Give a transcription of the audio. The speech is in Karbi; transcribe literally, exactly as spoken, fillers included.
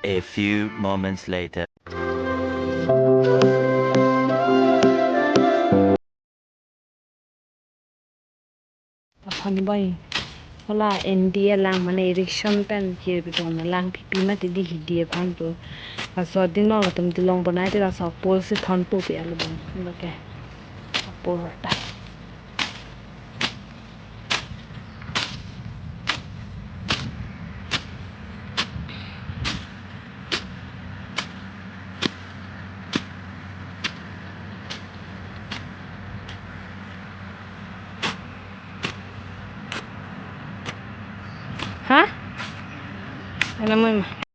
A few moments later. Aphani bai. Hala N D A lang mane erection pen kir bidong na lang pipi mati di hidi aphan tu. Laso ding long atum di long bonai di laso pol si thon po pi alo bang. Oke. Apor ta. Ha? Ano mo?